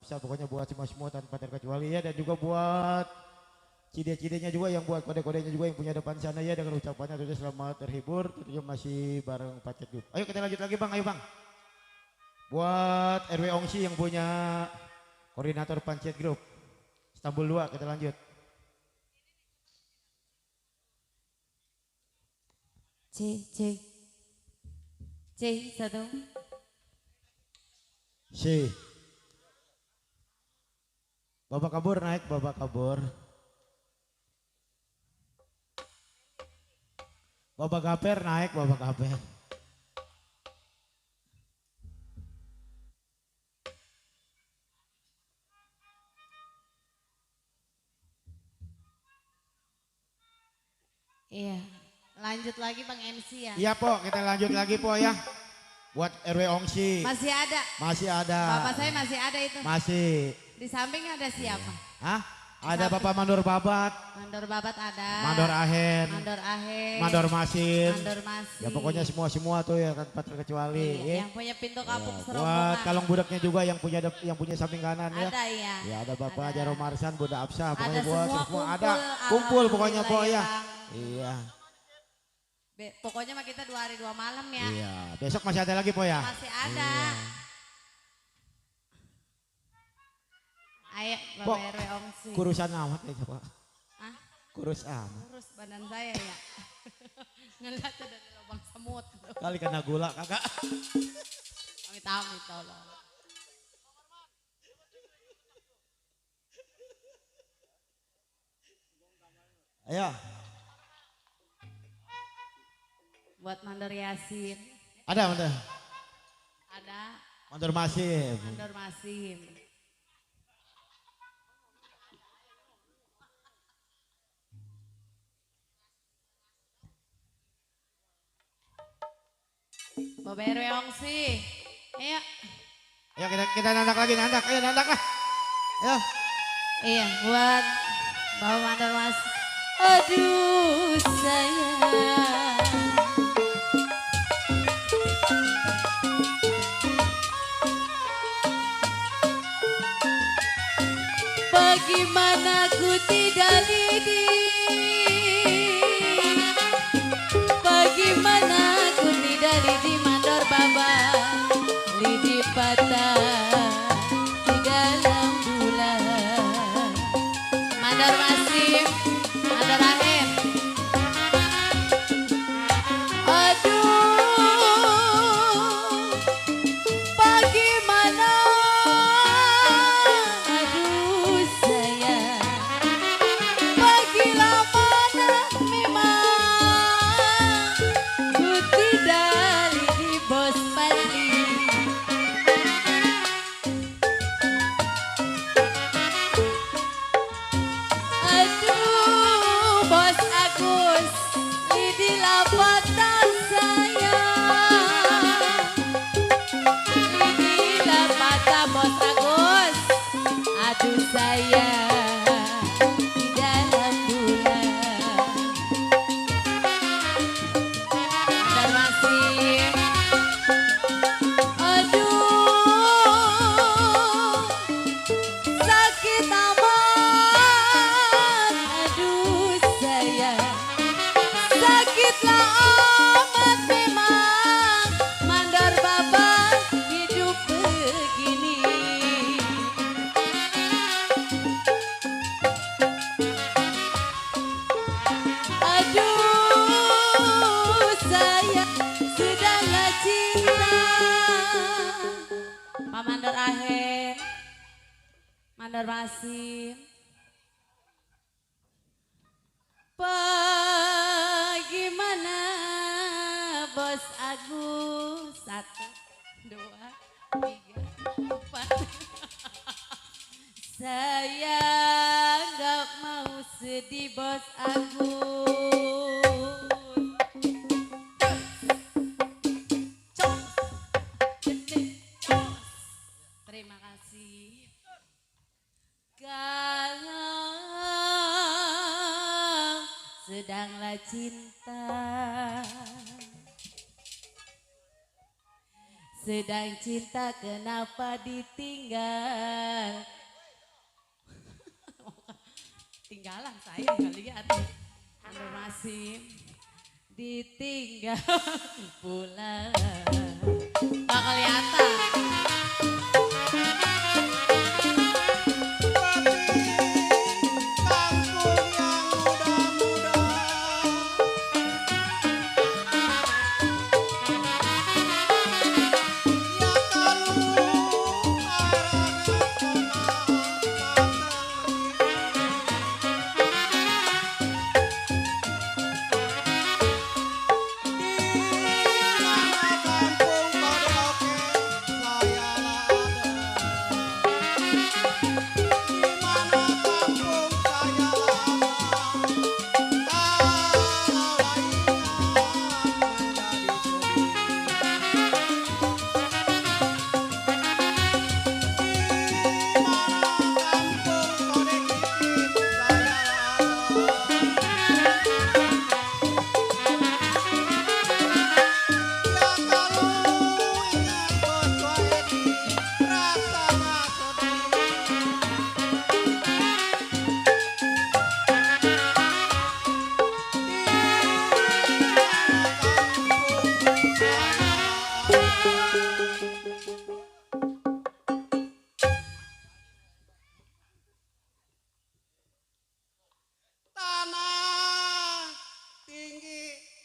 Bisa pokoknya buat semua tanpa terkecuali ya, dan juga buat cide-cidenya juga, yang buat kode-kodenya juga yang punya depan sana ya, dengan ucapannya tentunya selamat terhibur, tentunya masih bareng Paket Group. Ayo kita lanjut lagi Bang, ayo Bang. Buat RW Ongsi yang punya koordinator Pancet Group Istanbul 2, kita lanjut. C satu. C. Bapak kabur naik, Bapak kabur. Bapak gaper naik, Bapak gaper. Iya. Lanjut lagi Bang MC ya. Iya Po, kita lanjut lagi Po ya. Buat RW Ongsi. Masih ada. Masih ada. Bapak saya masih ada itu. Masih. Di samping ada siapa? Hah? Ada Bapak Mandor Babat. Mandor Babat ada. Mandor Ahen. Mandor Ahen. Mandor Masin. Mandor Masin. Ya pokoknya semua tuh ya tanpa terkecuali. Iya, yang punya pintu kapuk ya, serombongan. buat kalong budaknya juga yang punya samping kanan ya. Ada ya. Ya ada Bapak Ada. Jaro Marsan, Bunda Absa, pokoknya Ada buat semua semua kumpul, ada kumpul pokoknya Po ya. Bang. Iya. Pokoknya mah kita 2 hari 2 malam ya. Iya, besok masih ada lagi Po ya. Masih ada. Iya. Ayo Po, Bapak RW Ongsi. kurusan amat ya Pak. Ah, Kurus amat. kurus badan saya ya. Ngeliatnya dari lubang semut. Kali kena gula kakak. Amit-amit tolong. Ayo. Buat Mandor Yasin. Ada Mandor. Ada Mandor Masin. Mandor Masin. Bapak RW Ongsi. Ayo. Ayo kita nandak lagi, nandak. Ayo nandak lah. Ayo. Iya, buat Bapak Mandor Mas. Aduh sayang. Bagaimana ku tidak lidi, bagaimana ku tidak lidi Mandor Baba, lidi patah di dalam bulan. Mandor Masim, Mandor Ahem. Aduh, bagaimana? Aduh sayang, bagilah mana memang ku tidak di bos Pandi. Aduh bos Agus, lidi lapatan sayang, lidi lapatan bos Agus. Aduh sayang di dalam bulan. Dan masih aduh sakit amat. Aduh sayang, sakitlah amat memang Mandor Baba hidup begini. Aduh sayang, sudahlah cinta. Pak Mandor Ahen, Mandor Masin. Bagaimana bos Agus? 1, 2, 3, 4. Saya nggak mau sedih bos Agus. Cos, gede, cos. Terima kasih. Kalau sedanglah cinta, sedang cinta kenapa ditinggal. Tinggalan saya kali ya anu masih ditinggal pulang. Gak kelihatan.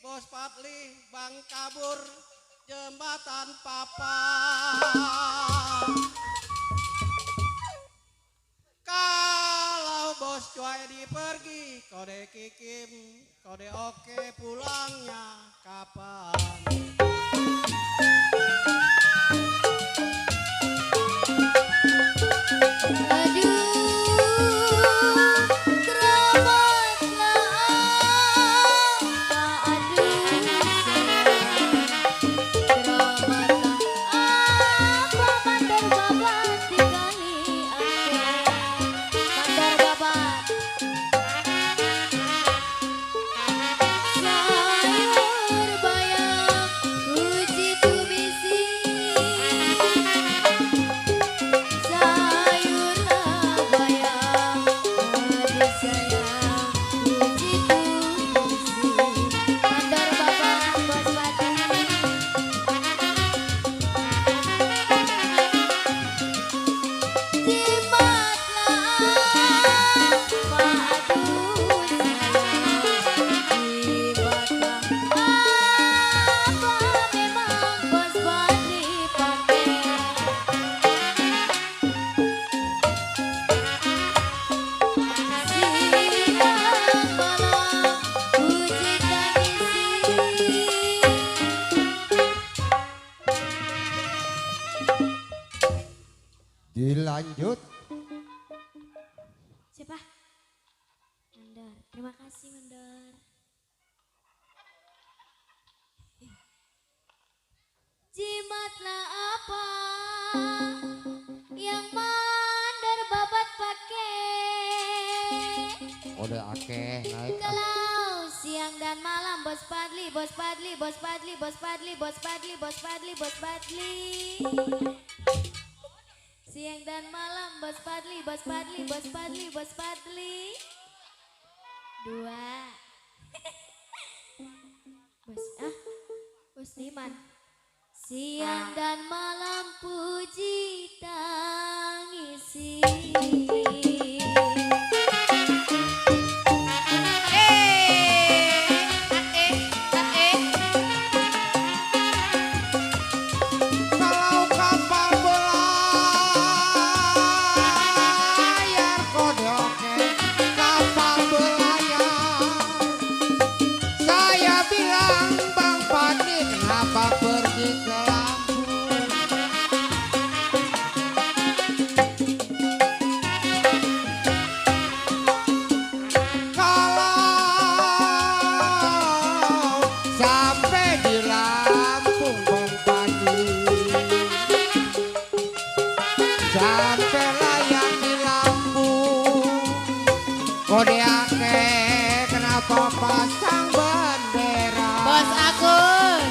Bos Padli Bang Kabur jembatan papa. Kalau bos cuai dipergi kode kikim kode oke pulangnya kapan. Dilanjut. Siapa? Mandor. Terima kasih Mandor. Jimatlah apa yang Mandor babat pakai. Kode akeh naik. Kalau siang dan malam Bos Padli, Bos Padli, Bos Padli, Bos Padli, Bos Padli, Bos Padli, Bos Padli. Siang dan malam Bos Padli, Bos Padli, Bos Padli, Bos Padli. Dua. Bos Diman. Siang dan malam puji tangisi. Kode akeh kenapa pasang bendera? Bos Agus.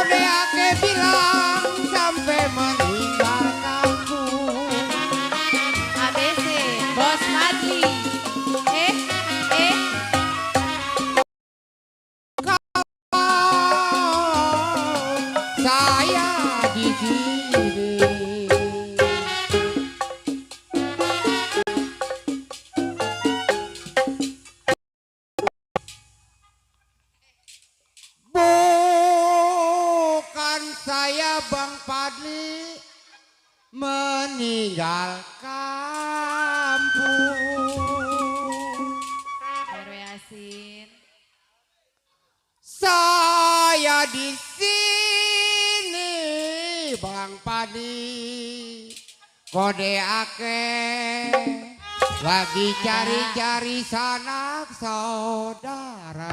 kode ake bilang sampai meninggal kampung. ABC Bos Padli. Saya di sini. Bukan saya Bang Padli meninggal kampung. RW Yasin. Saya di sini Bang Padli kode ake lagi cari-cari sanak saudara.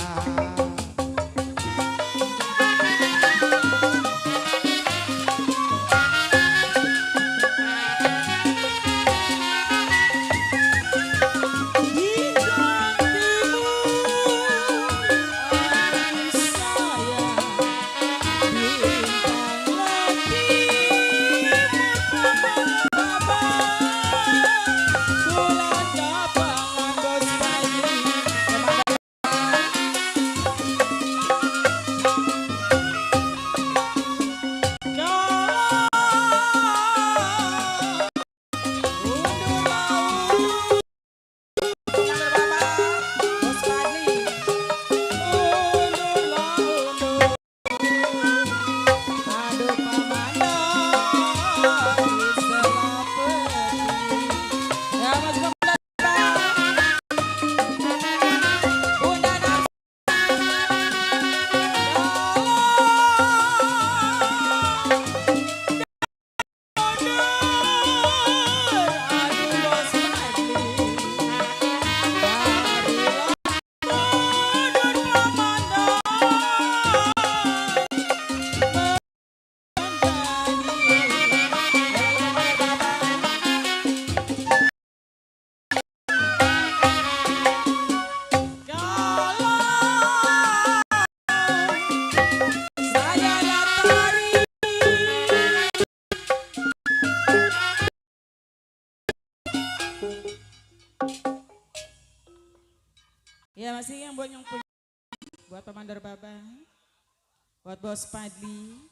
Ya masih yang buat yang punya, buat Pemandor Baba, buat Bos Padli,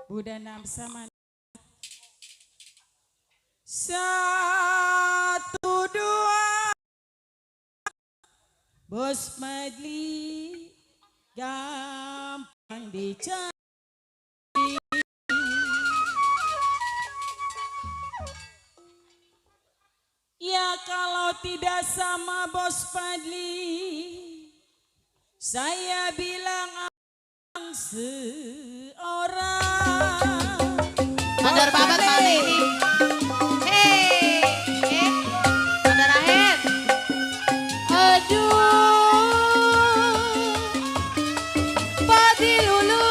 Buddha Namsa. Satu dua, Bos Padli gampang dicari. Ya kalau tidak sama Bos Padli, saya bilang seorang. Mandor Babat kali ini. Mandor Ahen. Aduh, Padli lulu.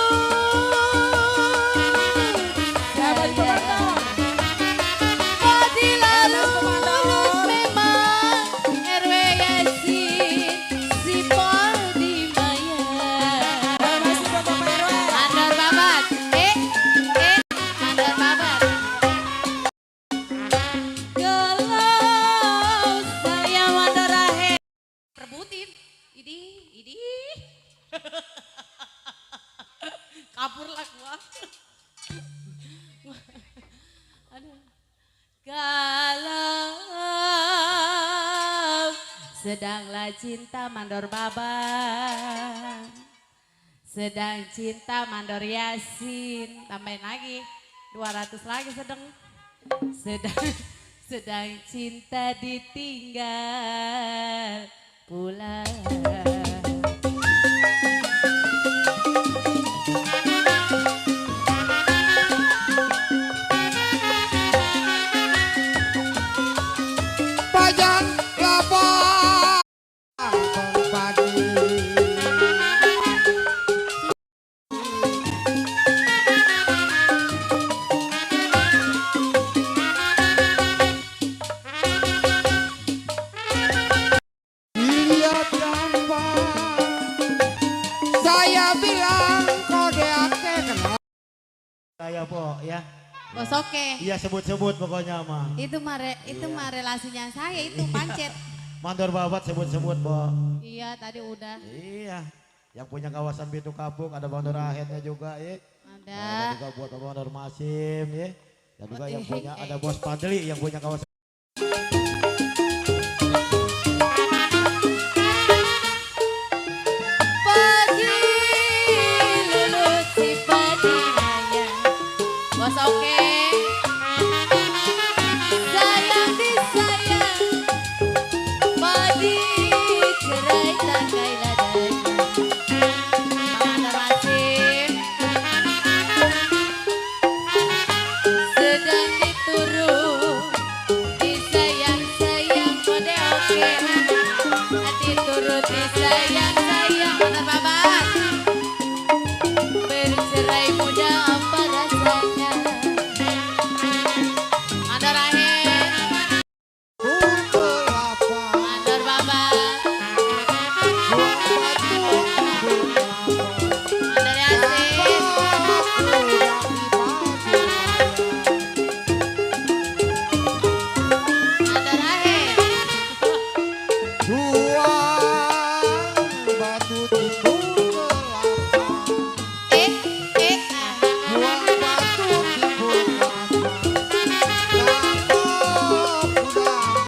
Sahabat Pemandor. Padli lalu memang RW Yasin si Padli Maya. Masih buat Bapak RW. Mandor Babat. Mandor Babat. Kalau saya Mandor Ahen. Rebutin. Idi. Kabur lah gua. Aduh. Kalau sedanglah cinta Mandor Babang, sedang cinta Mandor Yasin, tambahin lagi 200 lagi sedang cinta ditinggal pulang. Pajang lapar Bang Padli. Lihat gambar Saya po ya. Bos oke. Iya sebut-sebut pokoknya mah. Itu mah relasinya saya itu pancet. Mandor babat sebut-sebut po. Iya tadi udah. Iya. Yang punya kawasan Bitu Kapuk ada Bang Nur Ahetnya juga ya. Ada. Ada juga buat Bang Nur Masim ya. Dan juga yang punya ada Bos Padli yang punya kawasan. Pagi lulus si Padinaya. Bos oke. Sayang disayang. Padi cerai tangkai ladanya. Mana masih sedang diturut. Disayang-sayang kode oke. Diturut disayang-sayang mana babat. Bercerai muda apa rasanya. Mandor Rahim, Mandor Babat, Mandor Yasin, Mandor Rahim.